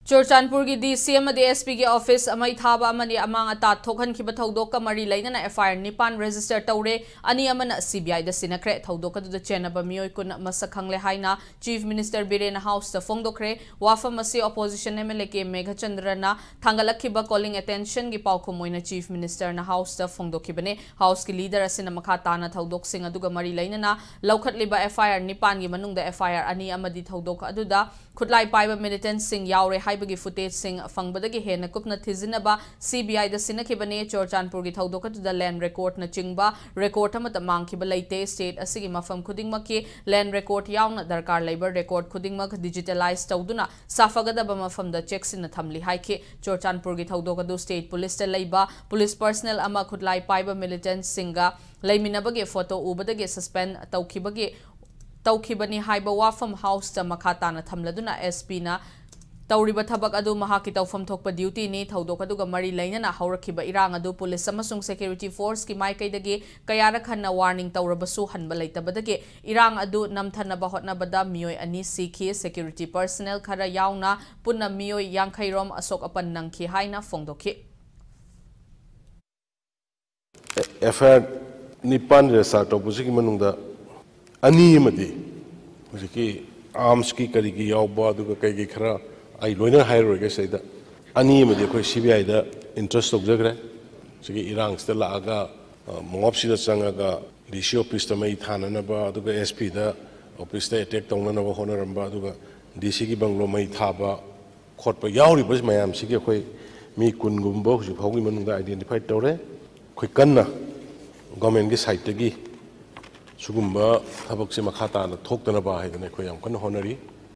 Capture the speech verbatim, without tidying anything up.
ꯆꯨꯔꯆꯥꯟꯄꯨꯔꯒꯤ ꯗꯤ ꯁꯤ ꯑꯃꯗꯤ ꯑꯦꯁ ꯄꯤꯒꯤ ꯑꯣꯐꯤꯁ ꯃꯩ ꯊꯥꯕ ꯑꯃꯗꯤ ꯑꯃꯥꯡ ꯑꯇꯥ ꯊꯣꯛꯍꯟꯈꯤꯕ ꯊꯧꯗꯣꯛꯀ ꯃꯔꯤ ꯂꯩꯅꯅ ꯑꯦꯐ ꯑꯥꯏ ꯑꯥꯔ ꯅꯤꯄꯥꯟ ꯔꯦꯖꯤꯁꯇꯔ ꯇꯧꯔꯦ, ꯑꯅꯤ ꯑꯃꯅ ꯁꯤ ꯕꯤ ꯑꯥꯏꯗ ꯁꯤꯟꯅꯈ꯭ꯔꯦ꯫ ꯊꯧꯗꯣꯛ ꯑꯗꯨꯗ ꯆꯦꯟꯅꯕ ꯃꯤꯑꯣꯏ ꯀꯨꯟ ꯃꯁꯛ ꯈꯪꯂꯦ ꯍꯥꯏꯅ ꯆꯤꯐ ꯃꯤꯅꯤꯁꯇꯔ ꯕꯤꯔꯦꯟ ꯍꯥꯎꯁꯇ ꯐꯣꯡꯗꯣꯛꯈ꯭ꯔꯦ꯫ ꯋꯥꯐꯝ ꯑꯁꯤ opposition M L A K ꯃꯦꯘꯆꯟꯗ꯭ꯔꯅ ꯊꯥꯡꯒꯠꯂꯛꯈꯤꯕ ꯀꯣꯂꯤꯡ ꯑꯦꯇꯦꯟꯁꯟꯒꯤ ꯄꯥꯎꯈꯨꯝ ꯑꯣꯏꯅ ꯆꯤꯐ ꯃꯤꯅꯤꯁꯇꯔꯅ ꯍꯥꯎꯁꯇ ꯐꯣꯡꯗꯣꯛꯈꯤꯕꯅꯦ꯫ ꯍꯥꯎꯁꯀꯤ ꯂꯤꯗꯔ ꯑꯁꯤꯅ ꯃꯈꯥ ꯇꯥꯅ ꯊꯧꯗꯣꯛꯁꯤꯡ ꯑꯗꯨꯒ ꯃꯔꯤ ꯂꯩꯅꯅ ꯂꯧꯈꯠꯂꯤꯕ ꯑꯦꯐ ꯑꯥꯏ ꯑꯥꯔ ꯅꯤꯄꯥꯟꯒꯤ ꯃꯅꯨꯡꯗ ꯑꯦꯐ ꯑꯥꯏ ꯑꯥꯔ ꯑꯅꯤ ꯑꯃꯗꯤ ꯊꯧꯗꯣꯛ ꯑꯗꯨꯗ ꯈꯨꯠꯂꯥꯏ ꯄꯥꯏꯕ ꯃꯤꯂꯤꯇꯦꯟꯠꯁꯤꯡ ꯌꯥꯎꯔꯦ ꯍꯥꯏꯕꯒꯤ ꯐꯨꯇꯦꯖꯁꯤꯡ ꯐꯪꯕꯗꯒꯤ ꯍꯦꯟꯅ ꯀꯨꯞꯅ ꯊꯤꯖꯤꯟꯅꯕ ꯁꯤ ꯕꯤ ꯑꯥꯏꯗ ꯁꯤꯟꯅꯈꯤꯕꯅꯤ꯫ ꯆꯨꯔꯆꯥꯟꯄꯨꯔꯒꯤ ꯊꯧꯗꯣꯛ ꯑꯗꯨꯗ ꯂꯦꯟꯗ ꯔꯦꯀꯣꯔꯗꯅꯆꯤꯡꯕ ꯔꯦꯀꯣꯔꯗ ꯑꯃꯠꯇ ꯃꯥꯡꯈꯤꯕ ꯂꯩꯇꯦ꯫ ꯁ꯭ꯇꯦꯠ ꯑꯁꯤꯒꯤ ꯃꯐꯝ ꯈꯨꯗꯤꯡꯃꯛꯀꯤ ꯂꯦꯟꯗ ꯔꯦꯀꯣꯔꯗ ꯌꯥꯎꯅ ꯗꯔꯀꯥꯔ ꯂꯩꯕ ꯔꯦꯀꯣꯔꯗ ꯈꯨꯗꯤꯡꯃꯛ ꯗꯤꯖꯤꯇꯦꯂꯥꯏꯖ ꯇꯧꯗꯨꯅ ꯁꯥꯐꯒꯗꯕ ꯃꯐꯝꯗ ꯆꯦꯛꯁꯤꯟꯅ ꯊꯝꯂꯤ ꯍꯥꯏꯈꯤ꯫ ꯆꯨꯔꯆꯥꯟꯄꯨꯔꯒꯤ ꯊꯧꯗꯣꯛ ꯑꯗꯨ ꯁ꯭ꯇꯦꯠ ꯄꯨꯂꯤꯁꯇ ꯂꯩꯕ ꯄꯨꯂꯤꯁ ꯄꯔꯁꯅꯦꯜ ꯑꯃ ꯈꯨꯠꯂꯥꯏ ꯄꯥꯏꯕ ꯃꯤꯂꯤꯇꯦꯟꯠꯁꯤꯡꯒ ꯂꯩꯃꯤꯟꯅꯕꯒꯤ ꯐꯣꯇꯣ ꯎꯕꯗꯒꯤ ꯁꯁꯄꯦꯟ ꯇꯧꯈꯤꯕꯒꯤ ꯇꯧꯈꯤꯕꯅꯤ ꯍꯥꯏꯕ ꯋꯥꯐꯝ ꯍꯥꯎꯁꯇ ꯃꯈꯥ ꯇꯥꯅ ꯊꯝꯂꯗꯨꯅ ꯑꯦꯁ ꯄꯤꯅ ꯇꯧꯔꯤꯕ ꯊꯕꯛ ꯑꯗꯨ ꯃꯍꯥꯛꯀꯤ ꯇꯧꯐꯝ ꯊꯣꯛꯄ ꯗ꯭ꯌꯨꯇꯤꯅꯤ꯫ ꯊꯧꯗꯣꯛ ꯑꯗꯨꯒ ꯃꯔꯤ ꯂꯩꯅꯅ ꯍꯧꯔꯛꯈꯤꯕ ꯏꯔꯥꯡ ꯑꯗꯨ ꯄꯨꯂꯤꯁ ꯑꯃꯁꯨꯡ ꯁꯦꯀ꯭ꯌꯨꯔꯤꯇꯤ ꯐꯣꯔꯁꯀꯤ ꯃꯥꯏꯀꯩꯗꯒꯤ ꯀꯌꯥꯔꯛ ꯍꯟꯅ ꯋꯥꯔꯅꯤꯡ ꯇꯧꯔꯕꯁꯨ ꯍꯟꯕ ꯂꯩꯇꯕꯗꯒꯤ ꯏꯔꯥꯡ ꯑꯗꯨ ꯅꯝꯊꯅꯕ ꯍꯣꯠꯅꯕꯗ ꯃꯤꯑꯣꯏ ꯑꯅꯤ ꯁꯤꯈꯤ꯫ ꯁꯦꯀ꯭ꯌꯨꯔꯤꯇꯤ ꯄꯔꯁꯅꯦꯜ ꯈꯔ ꯌꯥꯎꯅ ꯄꯨꯟꯅ ꯃꯤꯑꯣꯏ ꯌꯥꯡꯈꯩ ꯔꯣꯝ ꯑꯁꯣꯛ ꯑꯄꯟ ꯅꯪꯈꯤ ꯍꯥꯏꯅ ꯐꯣꯡꯗꯣꯛꯈꯤ꯫ ꯑꯦꯐ ꯑꯥꯏ ꯑꯥꯔ ꯅꯤꯄꯥꯟ ꯔꯦꯖꯤꯁꯇꯥꯔ ꯇꯧꯕꯁꯤꯒꯤ ꯃꯅꯨꯡꯗ ꯑꯅꯤ ꯑꯃꯗꯤ ꯍꯧꯖꯤꯛꯀꯤ ꯑꯥꯔꯝꯁꯀꯤ ꯀꯔꯤꯒꯤ ꯌꯥꯎꯕ, ꯑꯗꯨꯒ ꯀꯩꯒꯤ ꯈꯔ ꯑꯩ ꯂꯣꯏꯅ ꯍꯥꯏꯔꯔꯣꯏꯒꯦ ꯁꯤꯗꯩꯗ꯫ ꯑꯅꯤ ꯑꯃꯗꯤ ꯑꯩꯈꯣꯏ ꯁꯤ ꯕꯤ ꯑꯥꯏꯗ ꯏꯟꯇ꯭ꯔꯁ ꯇꯧꯖꯈ꯭ꯔꯦ꯫ ꯁꯤꯒꯤ ꯏꯔꯥꯡꯁꯤꯗ ꯂꯥꯛꯑꯒ, ꯑ, ꯃꯣꯞꯁꯤꯗ ꯆꯪꯉꯒ ꯗꯤ ꯁꯤ ꯑꯣꯐꯤꯁꯇ ꯃꯩ ꯊꯥꯅꯅꯕ, ꯑꯗꯨꯒ ꯑꯦꯁ ꯄꯤꯗ ꯑꯣꯐꯤꯁꯇ ꯑꯦꯇꯦꯛ ꯇꯧꯅꯅꯕ ꯍꯣꯠꯅꯔꯝꯕ, ꯑꯗꯨꯒ ꯗꯤ ꯁꯤꯒꯤ ꯕꯪꯒ꯭ꯂꯣ ꯃꯩ ꯊꯥꯕ ꯈꯣꯠꯄ ꯌꯥꯎꯔꯤꯕ ꯃꯌꯥꯝꯁꯤꯒꯤ ꯑꯩꯈꯣꯏ ꯃꯤ ꯀꯨꯟꯒꯨꯝꯕ ꯍꯧꯖꯤꯛ ꯐꯥꯎꯒꯤ ꯃꯅꯨꯡꯗ ꯑꯥꯏꯗꯦꯟꯇꯤꯐꯥꯏ ꯇꯧꯔꯦ꯫ ꯑꯩꯈꯣꯏ ꯀꯟꯅ ꯒꯣꯔꯃꯦꯟꯒꯤ ꯁꯥꯏꯠꯇꯒꯤ ꯁꯤꯒꯨꯝꯕ ꯊꯕꯛꯁꯦ ꯃꯈꯥ ꯇꯥꯅ ꯊꯣꯛꯇꯅꯕ ꯍꯥꯏꯗꯅ ꯑꯩꯈꯣꯏ ꯌꯥꯝ ꯀꯟꯅ ꯍꯣꯠꯅꯔꯤ꯫